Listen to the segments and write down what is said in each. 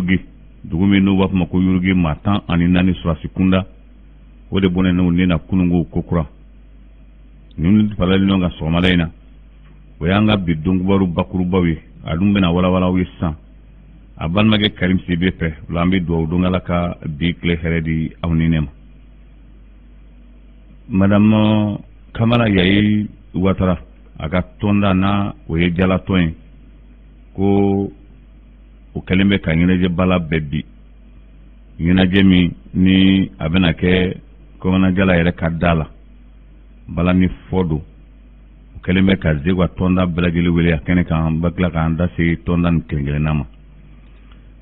Yurugi, dugu min n'u b'a fɔ ma ko Yurugi, maa 14 sɔrɔdasi kunda, o de bɔnɛna u ni na kununko kokura. Ninnu faralen ɲɔgɔn kan sɔgɔmada in na, o y'an ka bi donkibaru bakurubaw ye. A dun bɛna walawala aw ye sisan a balimakɛ Karim Sidibe fɛ. O la, an bɛ dugawu don Ala ka bi tile hɛrɛ di aw ni ne ma. Madame Kamara Yayi Watara, a ka tɔnda n'a o ye jalatɔn ye, ko o kɛlen bɛ ka ɲɛnajɛba labɛn bi, ɲɛnajɛ min ni a bɛna kɛ Kɔmana Jala yɛrɛ ka da la, bala ni fɔ don. O kɛlen bɛ ka Zeguwa tɔnda bɛɛ lajɛlen wele a kɛnɛ kan. An bɛ tila k'an da se tɔnda nin kelen kelenna ma.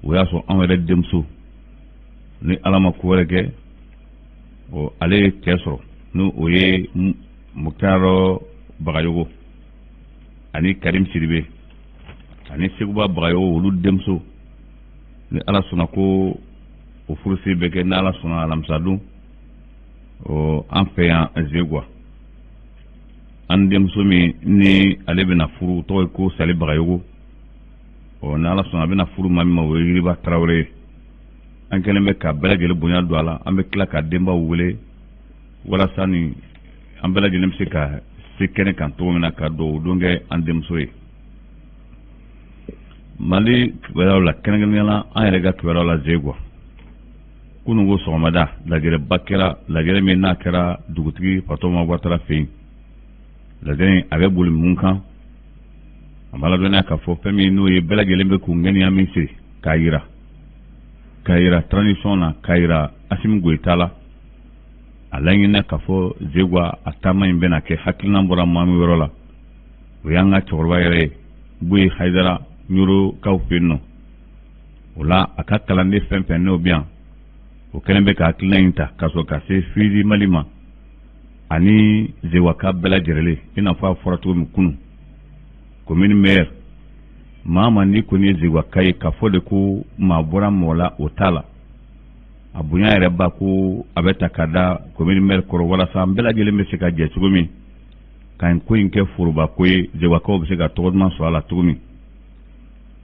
O y'a sɔrɔ anw yɛrɛ denmuso, ni Ala ma ko wɛrɛ kɛ, ɔ ale ye cɛ sɔrɔ, ni o ye Muktar Bagayogo ani Karim Sidibe ani Seguba Bagayogo, olu denmuso, ni Ala sɔnna ko o furusiri bɛ kɛ, ni Ala sɔnna, alamisadon ɔ an fɛ yan Zeguwa. An denmuso min ni ale bɛna furu, tɔgɔ ye ko Sali Bagayogo. Ɔ ni Ala sɔnna, a bɛna furu maa min ma, o ye Yiriba Tarawele ye. An kɛlen bɛ ka bɛɛ lajɛlen bonya don a la. An bɛ tila ka denbaw wele walasa ni an bɛɛ lajɛlen bɛ se ka se kɛnɛ kan cogo min na ka dugawu don kɛ an denmuso ye. Mali kibaruyaw la, kɛrɛnkɛrɛnnenya la an yɛrɛ ka kibaruyaw la Zeguwa, kununko sɔgɔmada lajɛrɛba kɛra, lajɛrɛ min n'a kɛra dugutigi Fatɔma Watara fɛ yen. Lajɛrɛ in, a bɛ boli mun kan? A b'a ladɔnniya k'a fɔ fɛn min n'o ye bɛɛ lajɛlen bɛ k'u ŋaniya min siri k'a yira transition na, k'a yira Asimi Goyita la, a laɲinina k'a fɔ Zeguwa a taama in bɛna kɛ. Hakilina bɔra maa min yɔrɔ la, o y'an ka cɛkɔrɔba yɛrɛ ye, Buye Hayidara, Ɲorokaw fɛ yen nɔ. O la, a ka kalanden fɛn fɛn n'o bɛ yan, o kɛlen bɛ ka hakilina in ta ka sɔrɔ ka se FUSI Mali ma ani Zeguwaka bɛɛ lajɛlen, i n'a fɔ a fɔra cogo min kunun, commune maire, maa ma n'i kɔni ye Zeguwaka ye, k'a fɔ de ko maa bɔra mɔgɔ la, o t'a la. A bonya yɛrɛ ba ko a bɛ ta ka da commune maire kɔrɔ, walasa an bɛɛ lajɛlen bɛ se ka jɛ cogo min ka nin ko in kɛ foroba ko ye, Zeguwakaw bɛ se ka tɔgɔ duman sɔrɔ a la cogo min.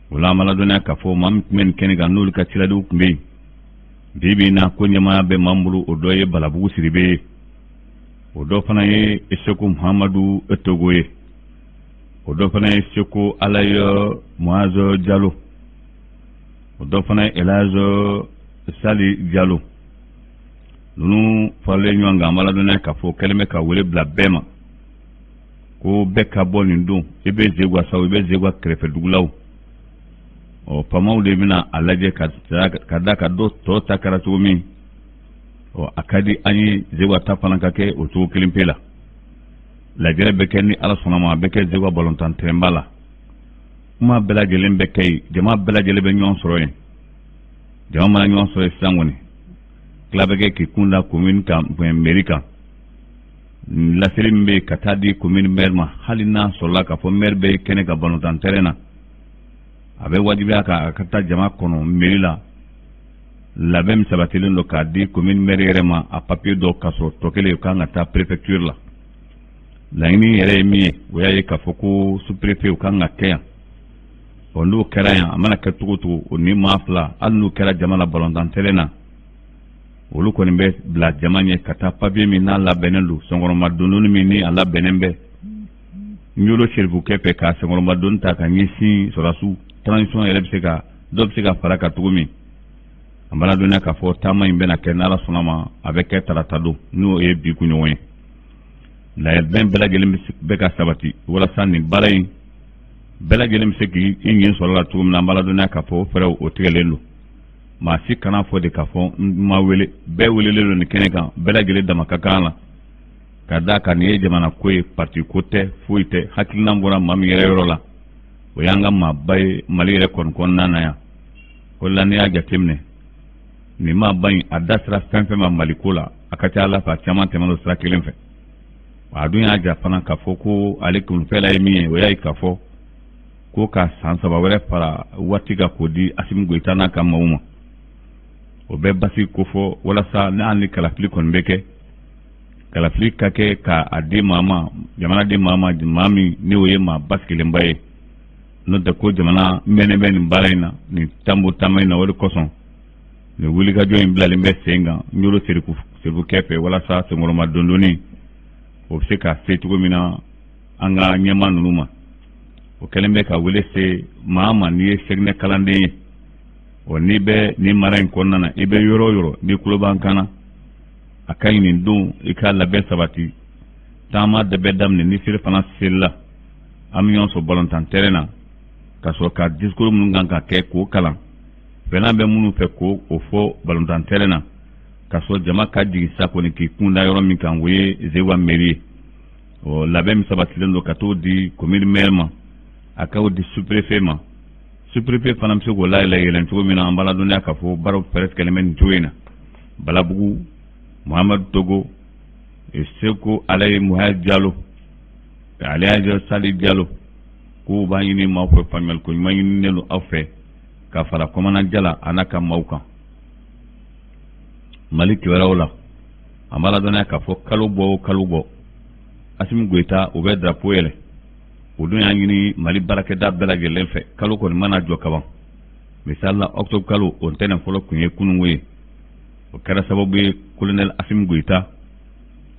O la, an b'a ladɔnniya k'a fɔ maa min tun bɛ nin kɛnɛ kan, n'olu ka ciladenw tun bɛ yen bi bi in na, ko ɲɛmaaya bɛ maa min bolo, o dɔ ye Balabugu Sidibe ye, o dɔ fana ye Seko Muhamadu Togo ye, o dɔ fana ye Seko Alaye Muazo Jalo, o dɔ fana ye Elazo Sali Jalo. Ninnu faralen ɲɔgɔn kan, an b'a ladɔnniya k'a fɔ kɛlen bɛ ka wele bila bɛɛ ma ko bɛɛ ka bɔ nin don. I bɛ Zeguwa sa, i bɛ Zeguwa kɛrɛfɛ dugulaw, ɔ faamaw de bɛna a lajɛ ka da ka dɔ tɔ ta kɛra cogo min. Ɔ a ka di an ye Zeguwa ta fana ka kɛ o cogo kelen pe la. Lajɛrɛ bɛ kɛ, ni Ala sɔnna ma, a bɛ kɛ Zeguwa balontan terɛnba la. Kuma bɛɛ lajɛlen bɛ kɛ yen, jama bɛɛ lajɛlen bɛ ɲɔgɔn sɔrɔ yen. Jama mana ɲɔgɔn sɔrɔ yen sisan kɔni, tila bɛ kɛ k'i kun da commune kan, mairie kan. Laseli min bɛ yen ka taa di commune maire ma, hali n'a sɔrɔla k'a fɔ maire bɛ kɛnɛ ka balontan terrain na, a bɛ wajibiya ka ka taa jama kɔnɔ mairie la. Labɛn min sabatilen don k'a di commune maire yɛrɛ ma, a papier dɔ ka sɔrɔ tɔ kelen kan ka taa préfecture la. Laɲini yɛrɛ ye min ye, o y'a ye k'a fɔ ko sous-préfet o kan ka kɛ yan. Ɔ n'o kɛra yan, a mana kɛ cogo o cogo, o ni maa fila, hali n'u kɛra jama la balontan terrain na, olu kɔni bɛ bila jama ɲɛ ka taa papier min n'a labɛnnen don, senkɔrɔma dondonni min ni a labɛnnen bɛ Ɲoro serifukɛ fɛ, ka senkɔrɔma donni ta ka ɲɛsin sɔrɔdasiw, transition yɛrɛ bɛ se ka dɔ bɛ se ka fara kan cogo min. An b'a ladɔnniya k'a fɔ taama in bɛna kɛ, n'Ala sɔnna ma, a bɛ kɛ tarata don, n'o ye bi kunɲɔgɔn ye. Labɛn bɛɛ lajɛlen bɛ ka sabati walasa nin baara in bɛɛ lajɛlen bɛ se k'i ɲɛ sɔrɔ la cogo min na. An b'a ladɔnniya k'a fɔ o fɛɛrɛw o tigɛlen don. Maa si kana fɔ de k'a fɔ n ma wele. Bɛɛ welelen don nin kɛnɛ kan, bɛɛ lajɛlen dama ka kan la, ka d'a kan nin ye jamana ko ye, parti ko tɛ, foyi tɛ. Hakilina bɔra maa min yɛrɛ yɔrɔ la, o y'an ka maaba ye Mali yɛrɛ kɔni kɔnɔna na yan. O la, n'i y'a jateminɛ, nin maaba in, a da sera fɛn fɛn ma Mali ko la, a ka ca Ala fɛ, a caman tɛmɛna o sira kelen fɛ. A dun y'a jira fana k'a fɔ ko ale kunfɛla ye min ye, o y'a ye k'a fɔ ko ka san 3 wɛrɛ fara waati kan k'o di Asimi Goyita n'a ka maaw ma, o bɛ basi kofɔ, walasa n'a ni kalafili kɔni bɛ kɛ, kalafili ka kɛ k'a di maa ma, jamana di maa ma, maa min ni o ye maa basigilenba ye. N'o tɛ ko jamana mɛnnen bɛ nin baara in na, nin tanbo taama in na. O de kosɔn nin wulikajɔ in bilalen bɛ sen kan Ɲoro serifukɛ fɛ, walasa senkɔrɔma dondonni o bɛ se ka se cogo min na an ka ɲɛmaa ninnu ma. O kɛlen bɛ ka wele se maa ma, n'i ye sɛginɛ kalanden ye, ɔ n'i bɛ nin mara in kɔnɔna na, i bɛ yɔrɔ o yɔrɔ, n'i tulo b'an kan na, a ka ɲi nin don i ka labɛn sabati. Taama de bɛ daminɛ ni selifana selila, an bɛ ɲɔgɔn sɔrɔ balontan terrain na ka sɔrɔ ka discours minnu kan ka kɛ k'o kalan, fɛnna bɛ minnu fɛ k'o o fɔ balontan terrain na, ka sɔrɔ jama ka jigin sa kɔni k'i kun da yɔrɔ min kan, o ye Zeguwa mairie ye. Ɔ labɛn min sabatilen don ka t'o di commune maire ma, a k'o di sous-préfet ma, sous-préfet fana bɛ se k'o layɛlɛ yɛlɛn cogo min na. An b'a ladɔnniya k'a fɔ baaraw fɛɛrɛ tigɛlen bɛ nin cogo in na: Balabugu Muhamadu Togo, Seko Alayi Muhaya Jalo, Aliyaji Sali Jalo, k'u b'a ɲini maaw fɛ, faamuyali ko ɲuman ɲininen don aw fɛ ka fara kɔmana jala a n'a ka maaw kan. Mali kibaruyaw la, an b'a ladɔnniya k'a fɔ kalo bɔ o kalo bɔ, Asimi Goyita o bɛ drapeau yɛlɛ. O dun y'a ɲini Mali baarakɛda bɛɛ lajɛlen fɛ, kalo kɔni mana jɔ kaban, misali la octobre kalo, o ntɛnɛn fɔlɔ tun ye kununko ye. O kɛra sababu ye colonel Asimi Goyita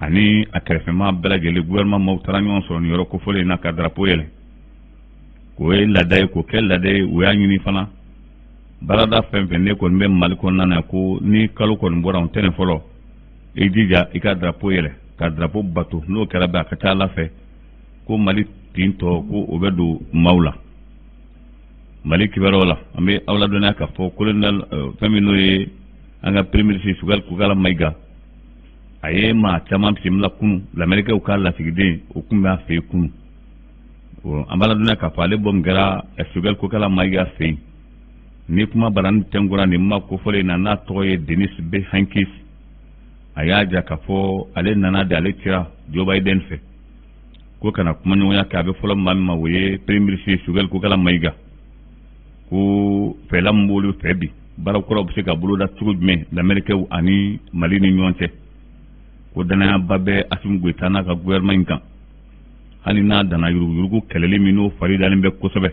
ani a kɛrɛfɛmaa bɛɛ lajɛlen, gouvernement maaw taara ɲɔgɔn sɔrɔ nin yɔrɔ kofɔlen in na ka drapeau yɛlɛ, k'o ye laada ye, k'o kɛ laada ye. U y'a ɲini fana baarada fɛn fɛn ne kɔni bɛ Mali kɔnɔna na, ko ni kalo kɔni bɔra o ntɛnɛn fɔlɔ, i jija i ka drapeau yɛlɛ ka drapeau bato. N'o kɛra bɛ, a ka ca Ala fɛ ko Mali tin tɔ ko o bɛ don maaw la. Mali kibaruyaw la, an bɛ aw ladɔnniya k'a fɔ colonel fɛn min n'o ye an ka premier ministre Choguel Kokalla Maïga, a ye maa caman bisimila kunu. Lamɛrikɛw ka lasigiden o tun b'a fɛ yen kunu. An b'a ladɔnniya k'a fɔ ale bɔ min kɛra Choguel Kokalla Maïga fɛ yen, ni kuma barani tɛnkura nin ma kofɔlen na, n'a tɔgɔ ye Denis B Hankis, a y'a jira k'a fɔ ale nana de, ale cira Joe Biden fɛ ko kana kumaɲɔgɔnya kɛ. A bɛ fɔlɔ maa min ma, o ye premier ministre Choguel Kokalla Maïga, ko fɛla min b'olu fɛ bi, baara kuraw bɛ se ka boloda cogo jumɛn lamɛrikɛw ani Mali ni ɲɔgɔn cɛ, ko danayaba bɛ Asimi Goyita n'a ka gouvernement in kan, hali n'a danna yuruguyurugu kɛlɛli min n'o fari dalen bɛ kosɛbɛ.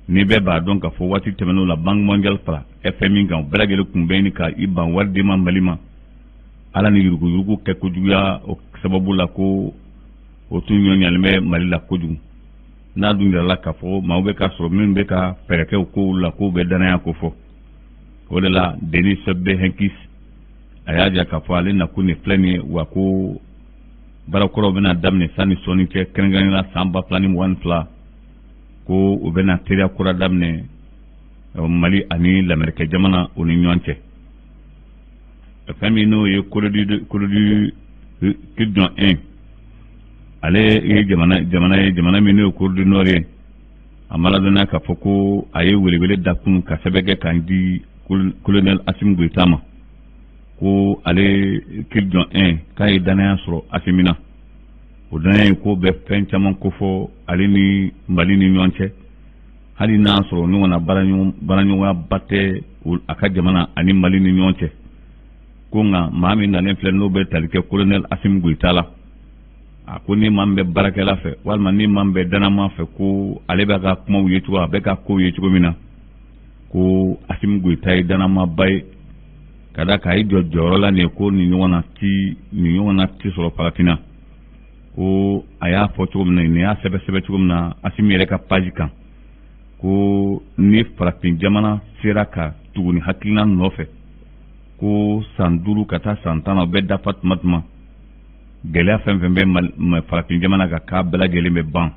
Ni bɛɛ b'a dɔn k'a fɔ waati tɛmɛnenw la, Banque mondiale fara FMI kan, u bɛɛ lajɛlen tun bɛ ɲini ka i ban wari di ma Mali ma, ala ni yuruguyurugu kɛ kojuguya o sababu la, ko o tun ɲɔɲalen bɛ Mali la kojugu. N'a dun jirala k'a fɔ maaw bɛ ka sɔrɔ minnu bɛ ka fɛɛrɛ kɛ kow la, k'o bɛ danaya ko fɔ. O de la Denis B Hankis a y'a jira k'a fɔ ale nakun de filɛ nin ye, wa ko baarakuraw bɛna daminɛ sani sɔɔni cɛ, kɛrɛnkɛrɛnnenya la san 2022, ko u bɛna teriya kura daminɛ Mali ani lamɛrikɛ jamana o ni ɲɔgɔn cɛ. Fɛn min n'o ye Corée du Kim Jong Un, ale ye jamana ye, jamana min n'o ye Corée du Nord ye, a ma ladɔnniya k'a fɔ ko a ye welewele da kunun ka sɛbɛn kɛ k'a di colonel Asimi Goyita ma, ko ale Kim Jong Un k'a ye danaya sɔrɔ Asimi na. O danaya in ko bɛ fɛn caman kofɔ ale ni Mali ni ɲɔgɔn cɛ, hali n'a sɔrɔ ɲɔgɔn na baaraɲɔgɔnyaba tɛ a ka jamana ani Mali ni ɲɔgɔn cɛ, ko nka maa min nalen filɛ, n'o bɛ tali kɛ colonel Asimi Goyita la, a ko ni maa min bɛ baarakɛla fɛ walima ni maa min bɛ danama fɛ, ko ale b'a ka kumaw ye cogo, a bɛ ka kow ye cogo min na, ko Asimi Goyita ye danamaba ye, ka da k'a ye jɔ jɔyɔrɔ la nin ye, ko nin ɲɔgɔn na ti nin ɲɔgɔn na ti sɔrɔ farafinna. Ko a y'a fɔ cogo min na, nin y'a sɛbɛ sɛbɛ cogo min na Asimi yɛrɛ ka page kan, ko ni farafin jamana sera ka tugu ni hakilina nɔfɛ, ko san 5 ka taa san 10 na, o bɛ dafa tuma tuma, gɛlɛya fɛn fɛn bɛ farafin jamana kan, k'a bɛɛ lajɛlen bɛ ban.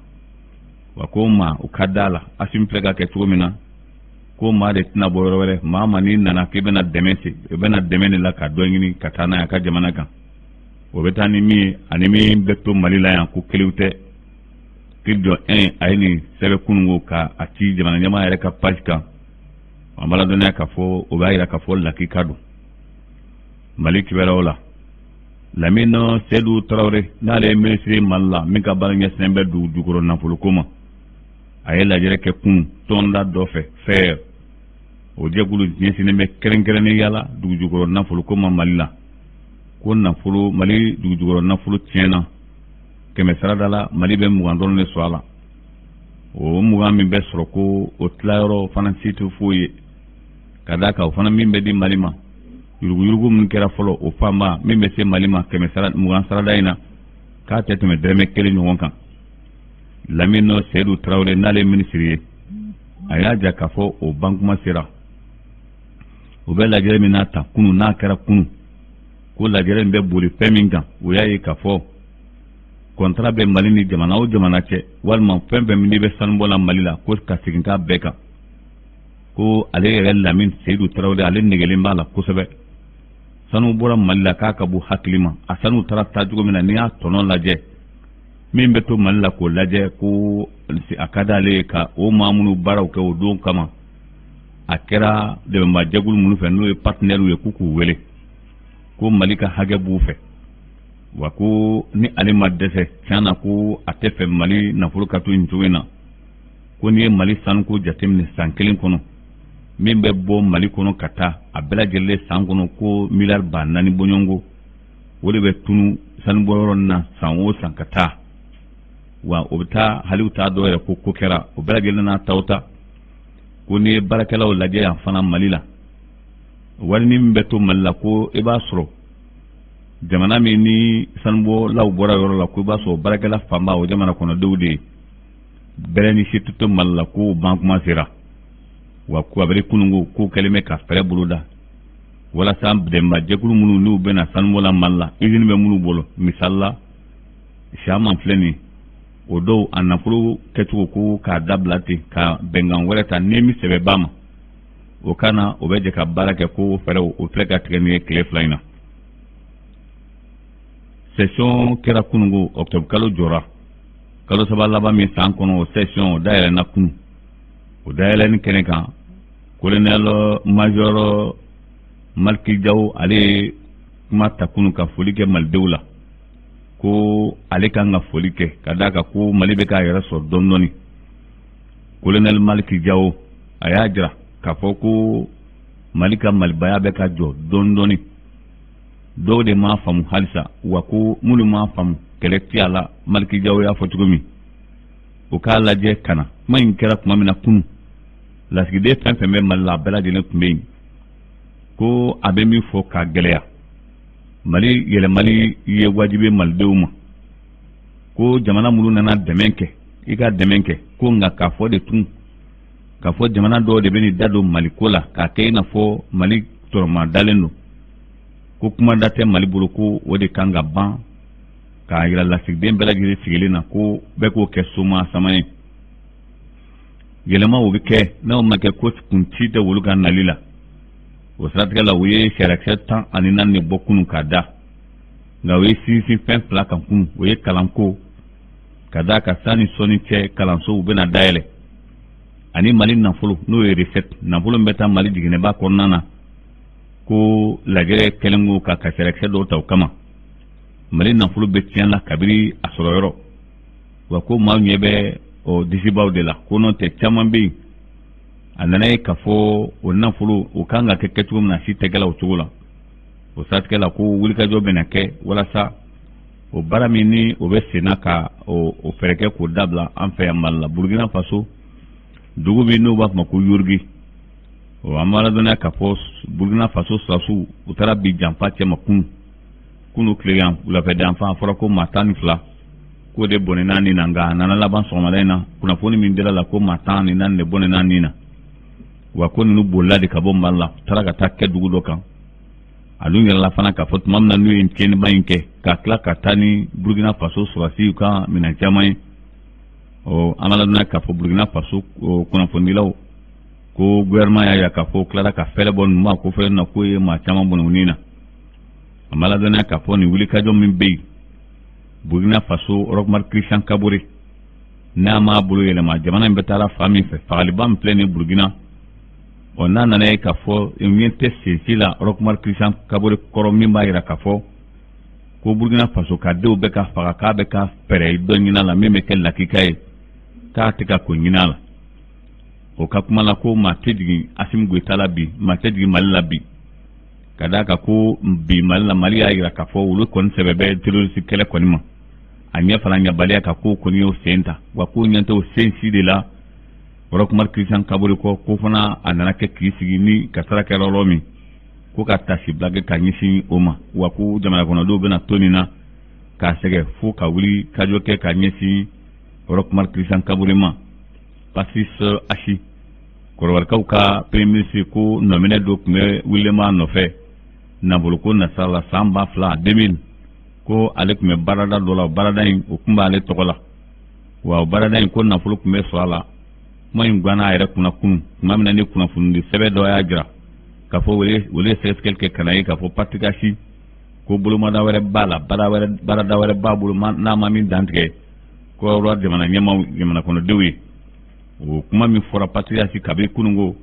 Wa ko maa u ka da la, Asimi filɛ ka kɛ cogo min na, ko maa de tɛna bɔ yɔrɔ wɛrɛ, maa ma n'i nana k'i bɛna dɛmɛ se, i bɛna dɛmɛ de la ka dɔ ɲini ka taa n'a ye a ka jamana kan, o bɛ taa ni min ye ani min bɛ to Mali la yan, ko kelenw tɛ. Kim Jong Un a ye nin sɛbɛn kununko ka a ci jamana ɲɛmaa yɛrɛ ka page kan. An b'a ladɔnniya k'a fɔ o b'a yira k'a fɔ lakika don. Mali kibaruyaw la, Lamine Seydou Traoré, n'ale ye minisiri Mali la min ka baara ɲɛsinnen bɛ dugu jukɔrɔ nafoloko ma, a ye lajɛrɛ kɛ kunun tɔnda dɔ fɛ FAIR. O jɛkulu ɲɛsinnen bɛ kɛrɛnkɛrɛnnenya la dugu jukɔrɔ nafoloko ma Mali la, ko nafolo Mali dugu jukɔrɔ nafolo tiɲɛna 100 sarada la, Mali bɛ 20 dɔrɔn de sɔrɔ a la. O 20 min bɛ sɔrɔ, ko o tilayɔrɔ fana si tɛ foyi ye, ka d'a kan o fana min bɛ di Mali ma, yuruguyurugu min kɛra fɔlɔ, o fanba min bɛ se Mali ma 120 sarada in na, k'a tɛ tɛmɛ dɔrɔmɛ 1 ɲɔgɔn kan. Lamine Seyidu Tarawele, n'ale ye minisiri ye, a y'a jira k'a fɔ o bankuma sera. U bɛ lajɛrɛ min n'a ta kunu, n'a kɛra kunu, ko lajɛrɛ in bɛ boli fɛn min kan, o y'a ye k'a fɔ kɔntara bɛ Mali ni jamana o jamana cɛ, walima fɛn fɛn min bɛ sanubɔ la Mali la, ko ka segin k'a bɛɛ kan. Ko ale yɛrɛ Lamine Seyidu Tarawele, ale negelen b'a la kosɛbɛ. Sanu bɔra Mali la k'a ka bon hakili ma. A sanu taara taa cogo min na, n'i y'a tɔnɔ lajɛ, min bɛ to Mali la, k'o lajɛ, ko a ka d'ale ye ka o maa minnu baaraw kɛ o don kama, a kɛra dɛmɛbajɛkulu minnu fɛ, n'o ye partenaires ye, k'u k'u wele, ko Mali ka hakɛ b'u fɛ. Wa ko ni ale ma dɛsɛ tiɲɛ na, ko a tɛ fɛ Mali nafolo ka to nin cogo in na. Ko n'i ye Mali sanuko jateminɛ san kelen kɔnɔ, min bɛ bɔ Mali kɔnɔ ka taa a bɛɛ lajɛlen san kɔnɔ, ko miliyari 4000 bɔɲɔgɔnko, o de bɛ tunu sanubɔyɔrɔ na san o san ka taa. Wa o bɛ taa hali u t'a dɔn yɛrɛ ko ko kɛra. O bɛɛ lajɛlen n'a taw ta, ko n'i ye baarakɛlaw lajɛ yan fana Mali la, wari min bɛ to Mali la, ko i b'a sɔrɔ jamana min ni sanubɔlaw bɔra yɔrɔ la, ko i b'a sɔrɔ baarakɛla fanba o jamana kɔnɔdenw de ye. Bɛrɛ ni si tɛ to Mali la, ko ban kuma sera. Wa ko a bɛ kununko ko kɛlen bɛ ka fɛɛrɛ boloda walasa dɛmɛbajɛkulu minnu n'u bɛna sanubɔ la Mali la, usine bɛ minnu bolo, misali la Siaman filɛ nin ye, o dɔw a nafolo kɛcogo, ko k'a dabila ten, ka bɛnkan wɛrɛ ta ni min sɛbɛ ba ma, o ka na, o bɛ jɛ ka baara kɛ. Ko fɛɛrɛw o filɛ ka tigɛ nin ye tile 2 in na. Session kɛra kununko, octobre kalo jɔra, kalo 3 laban min san kɔnɔ, o session o dayɛlɛnna kunu. O dayɛlɛnni kɛnɛ kan, colonel major Maliki Jawo, ale ye kuma ta kunu ka foli kɛ malidenw la, ko ale kan ka foli kɛ ka d'a kan ko Mali bɛ k'a yɛrɛ sɔrɔ dɔɔni dɔɔni. Colonel Maliki Jawo, a y'a jira k'a fɔ ko Mali ka malibaya bɛ ka jɔ dɔɔni dɔɔni. Dɔw de m'a faamu halisa, wa ko minnu m'a faamu, kɛlɛ tɛ a la. Maliki Jawo y'a fɔ cogo min, o k'a lajɛ ka na. Kuma in kɛra tuma min na kunu, lasigiden fɛn fɛn bɛ Mali la, a bɛɛ lajɛlen tun bɛ yen. Ko a bɛ min fɔ k'a gɛlɛya, Mali yɛlɛmali ye wajibi malidenw ma. Ko jamana minnu nana dɛmɛ kɛ, i ka dɛmɛ kɛ, ko nka k'a fɔ de tun k'a fɔ jamana dɔw de bɛ nin da don Mali ko la k'a kɛ i n'a fɔ Mali tɔrɔma dalen don, ko kuma da tɛ Mali bolo, ko o de kan ka ban. K'a yira lasigiden bɛɛ lajɛlen sigilen na ko bɛɛ k'o kɛ soma sama ye. Yɛlɛma o bɛ kɛ, n'o ma kɛ, ko kun ci tɛ olu ka nali la. O siratigɛ la, u ye sariyakisɛ 14 de bɔ kunun k'a da, nka u ye sinsin fɛn fila kan kunun. O ye kalanko, ka d'a kan sanni sɔnni cɛ kalansow bɛna dayɛlɛ, ani Mali nafolo, n'o ye recette nafolo min bɛ taa Mali jiginɛba kɔnɔna na. Ko lajɛrɛ kɛlen ko ka sariyakisɛ dɔw ta o kama. Mali nafolo bɛ tiɲɛ la kabiri a sɔrɔ yɔrɔ. Wa ko maaw ɲɛ bɛ o disibaw de la, ko n'o tɛ caman bɛ yen. A nana ye k'a fɔ o nafolo o kan ka kɛ kɛcogo min na, si tɛ kɛla o cogo la. O siratigɛ la, ko wulikajɔ bɛna kɛ walasa o baara min ni o bɛ senna, ka o fɛɛrɛ kɛ k'o dabila an fɛ yan Mali la. Burukina Faso dugu min n'u b'a fɔ ma ko Yorogi, o an b'a ladɔnniya k'a fɔ Burukina Faso sɔrɔdasiw, u taara bi janfa cɛ ma kunu kunu tilegan wulafɛ janfa. A fɔra ko maa 12 k'o de bɔnɛna nin na, nka a nana laban sɔgɔmada in na, kunnafoni min dira la, ko maa 14 de bɔnɛna nin na. Wa ko ninnu bolila de ka bɔ Mali la, taara ka taa kɛ dugu dɔ kan. A dun yɛrɛ la fana k'a fɔ tuma min na n'u ye tiɲɛniba in kɛ, ka tila ka taa ni Burukina Faso sɔrɔdasiw ka minɛn caman ye. Ɔ an b'a ladɔnniya k'a fɔ Burukina Faso kunnafonidilaw ko gouvernement y'a jira k'a fɔ o tilara ka fɛɛrɛ bɔ ninnu ma, ko fɛɛrɛ na k'o ye maa caman bɔnɛ u ni na. An b'a ladɔnniya k'a fɔ nin wulikajɔ min bɛ yen, Burukina Faso Roch Marc Christian Kabore, n'a m'a bolo yɛlɛma, jamana in bɛ taara fan min fɛ, fagaliba min filɛ nin Burukina, ɔ n'a nana ye k'a fɔ ɲɛ tɛ sen si la Roch Marc Christian Kabore kɔrɔ, min b'a jira k'a fɔ ko Burukina Faso ka denw bɛ ka faga, k'a bɛ ka fɛɛrɛ dɔ ɲini a la min bɛ kɛ lakika ye, k'a tɛ ka ko ɲini a la. O ka kuma la, ko maa tɛ jigin Asimi Goyita la bi, maa tɛ jigin Mali la bi, ka d'a kan ko bi Mali la, Mali y'a jira k'a fɔ olu kɔni sɛbɛ bɛ terroriste kɛlɛ kɔni ma. a ɲɛ fana ɲabaliya ka ko kɔni y'o sen ta, wa ko ɲɛ tɛ o sen si de la. Roch Marc Christian Kaboré kɔ ko fana a nana kɛ k'i sigi ni kasara kɛra yɔrɔ min, ko ka tasibila kɛ ka ɲɛsin o ma, wa ko jamana kɔnɔdenw bɛna to nin na k'a sɛgɛ fo ka wuli kajɔ kɛ ka ɲɛsin Roch Marc Christian Kaboré ma. Patrice Achi, kɔdiwarikaw ka premier ministre, ko nɔminɛ dɔ tun bɛ wulilen b'a nɔfɛ nafoloko nasira la san 2000 2000, ko ale tun bɛ baarada dɔ la, o baarada in o tun b'ale tɔgɔ la, wa o baarada in ko nafolo tun bɛ sɔrɔ a la. Kuma in ganna a yɛrɛ kunna kunun tuma min na ni kunnafonidi sɛbɛn dɔ y'a jira k'a fɔ olu ye sɛgɛsɛgɛli kɛ ka na ye k'a fɔ Patrick Achi ko bolomada wɛrɛ b'a la, baarada wɛrɛ b'a bolo n'a ma min dantigɛ Kɔdiwari jamana ɲɛmaaw, jamana kɔnɔdenw ye. O kuma min fɔra Patrick Achi kabini kununko,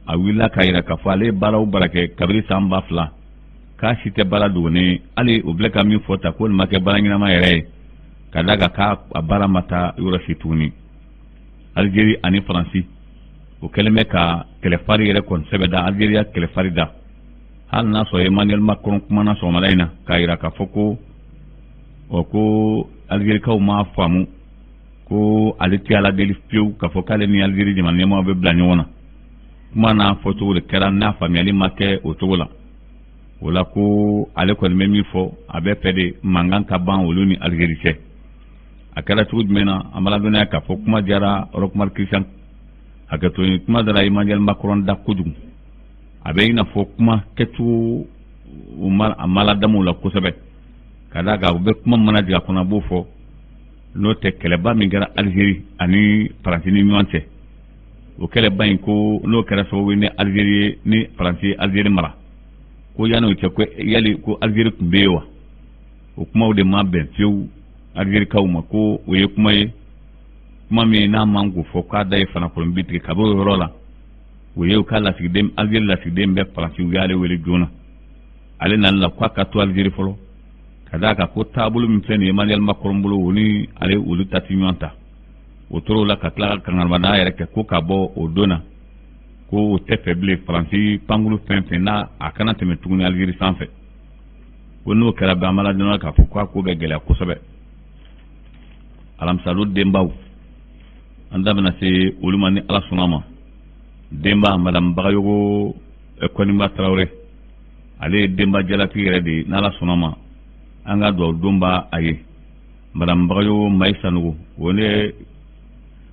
a wulila k'a jira k'a fɔ ale ye baara o baara kɛ kabini san 2000, k'a si tɛ baara dogonnen ye. Hali o bila ka min fɔ ta ko nin ma kɛ baara ɲɛnama yɛrɛ ye, ka d'a kan k'a baara ma taa yɔrɔ si tuguni. Alizeri ani Faransi, o kɛlen bɛ ka kɛlɛfari yɛrɛ kɔni sɛbɛ da, Alizeri ya kɛlɛfari da, hali n'a sɔrɔ Emmanuel Macron kumana sɔgɔmada in na k'a jira k'a fɔ ko ɔ ko Alizerikaw m'a faamu ko ale tɛ Ala deli fiyewu k'a fɔ k'ale ni Alizeri jamana ɲɛmaaw bɛ bila ɲɔgɔn na. Kuma n'a fɔcogo de kɛra, n'a faamuyali ma kɛ o cogo la. O la ko ale kɔni bɛ min fɔ, a bɛ fɛ de mankan ka ban olu ni Alizeri cɛ. A kɛra cogo jumɛn na? An b'a ladɔnniya k'a fɔ kuma diyara Roch Marc Christian, hakɛto, kuma dara Emmanuel Macron da kojugu. A bɛ i n'a fɔ kuma kɛcogo a ma ladamu la kosɛbɛ, ka d'a kan u bɛ kuma mana jigin a kɔnɔ, a b'o fɔ. N'o tɛ, kɛlɛba min kɛra Alizeri ani Faransi ni ɲɔgɔn cɛ, o kɛlɛba in ko n'o kɛra sababu ye ni Alizeri ye ni Faransi ye Alizeri mara, ko yanni o cɛ ko yali ko Alizeri tun bɛ yen wa? O kumaw de ma bɛn fiyewu Alizerikaw ma, ko o ye kuma ye, kuma min n'a man k'o fɔ, k'a da ye fanakɔrɔ bi tigɛ. Kab'o yɔrɔ la, o ye u ka lasigiden, Alizeri lasigiden bɛ Faransi, u y'ale wele joona. Ale nana la k'a ka to Alizeri fɔlɔ, ka d'a kan ko taabolo min filɛ nin ye Emmanuel Macron bolo, o ni ale olu ta ti ɲɔgɔn ta. O tor'o la ka tila ka kangarimada yɛrɛ kɛ ko ka bɔ o don na, ko o tɛ fɛ bilen Faransi pankulu fɛn fɛn n'a a kana tɛmɛ tuguni Alizeri sanfɛ, ko n'o kɛra bɛ an b'a ladɔnniya k'a fɔ k'a ko bɛ gɛlɛya kosɛbɛ. Alamisadon denbaw, an da bɛna se olu ma ni Ala sɔnna ma. Denba Madame Bagayogo Kɔniba Tarawele, ale ye denba jalatigi yɛrɛ de ye, n'Ala sɔnna ma an ka dugawu don b'a a ye. Madame Bagayogo Mayi Sanogo, o ne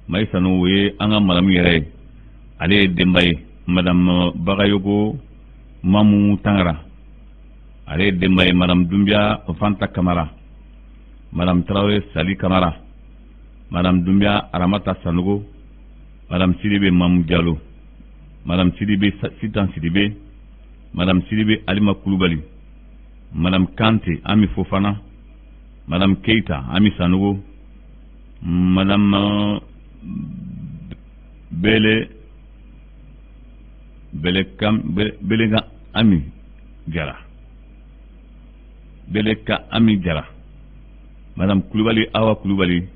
Mayi Sanogo, o ye an ka madame yɛrɛ ye, ale ye denba ye. Madame Bagayogo Mamu Tangara, ale ye denba ye. Madame Dunbiya Fanta Kamara, Madame Tarawele Sali Kamara, Madame Dunbiya Aramata Sanogo, Madame Sidibe Mamu Jalo, Madame Sidibe Sitan Sidibe, Madame Sidibe Alima Kulubali, Madame Kante Ami Fofana, Madame Keita Ami Sanogo, Madame Bele Belekam Belega Ami Jara, Beleka Ami Jara, Madame Kulubali Awa Kulubali,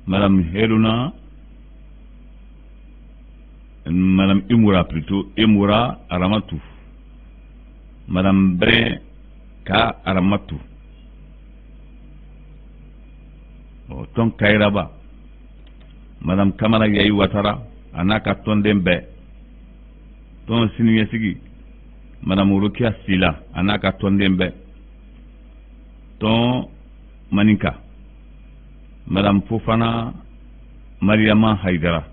Madame Heruna, Madame Imura plutôt, Imura Aramatu, Madame Bre Ka Aramatu, tɔn Kayiraba, Madame Kamara Yayi Watara a n'a ka tɔnden bɛɛ, tɔn siniɲɛsigi, Madame Rokiya Sila a n'a ka tɔnden bɛɛ, tɔn Maninka, Madame Fofana Mariama Haidara,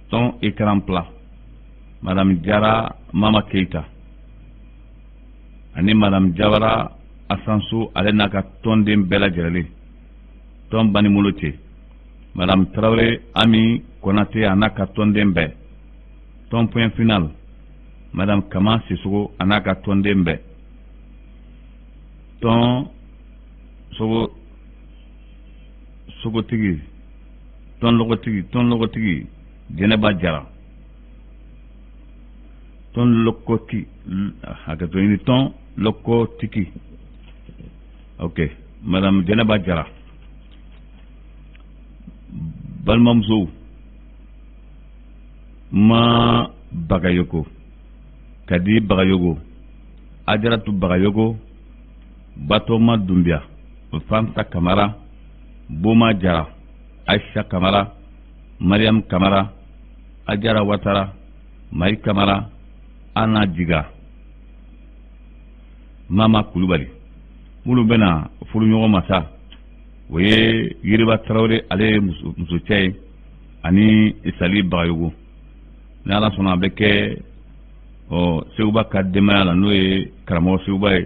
tɔn Écran Plat, Madame Jara Mama Keita ani Madame Jawara Asanso, ale n'a ka tɔnden bɛɛ lajɛlen, tɔn Banimolo cɛ, Madame Tarawele Ami Konate a n'a ka tɔnden bɛɛ, tɔn Point Final, Madame Kama Sisogo a n'a ka tɔnden bɛɛ, tɔn sogo sogotigi, tɔn lɔgɔtigi, tɔn lɔgɔtigi Jɛnɛba Jara, tɔn lɔkɔti, hakɛto ɲini, tɔn lɔkɔtigi, ok, Madame Jɛnɛba Jara. Balimamusow, ma Bagayoko, Kadi Bagayogo, Ajaratu Bagayogo, Batoma Dunbiya. Fanta Kamara, Boma Jara, Aisha Kamara, Mariam Kamara, Ajara Watara, Mayi Kamara, Ana Jiga, Mama Kulubali. Minnu bɛna furu ɲɔgɔn ma sa, o ye Yiriba Tarawele, ale ye musocɛ ye, ani Sali Bagayogo. Ni Ala sɔnna, a bɛ kɛ ɔ Seguba ka denbaya la, n'o ye karamɔgɔ Seguba ye.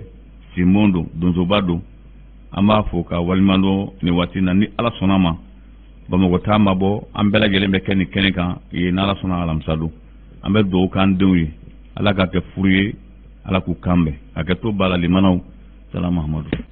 Sinbon don, donsoba don. An b'a fo ka waleɲuman dɔn nin waati na. Ni Ala sɔnna ma, Bamakɔ ta ma bɔ, an bɛɛ lajɛlen bɛ kɛ nin kɛnɛ kan yen n'Ala sɔnna alamisa don. An bɛ dugawu k'an denw ye, Ala k'a kɛ furu ye, Ala k'u kan bɛn. Hakɛto b'a la, limanaw. Salam Mahamadu.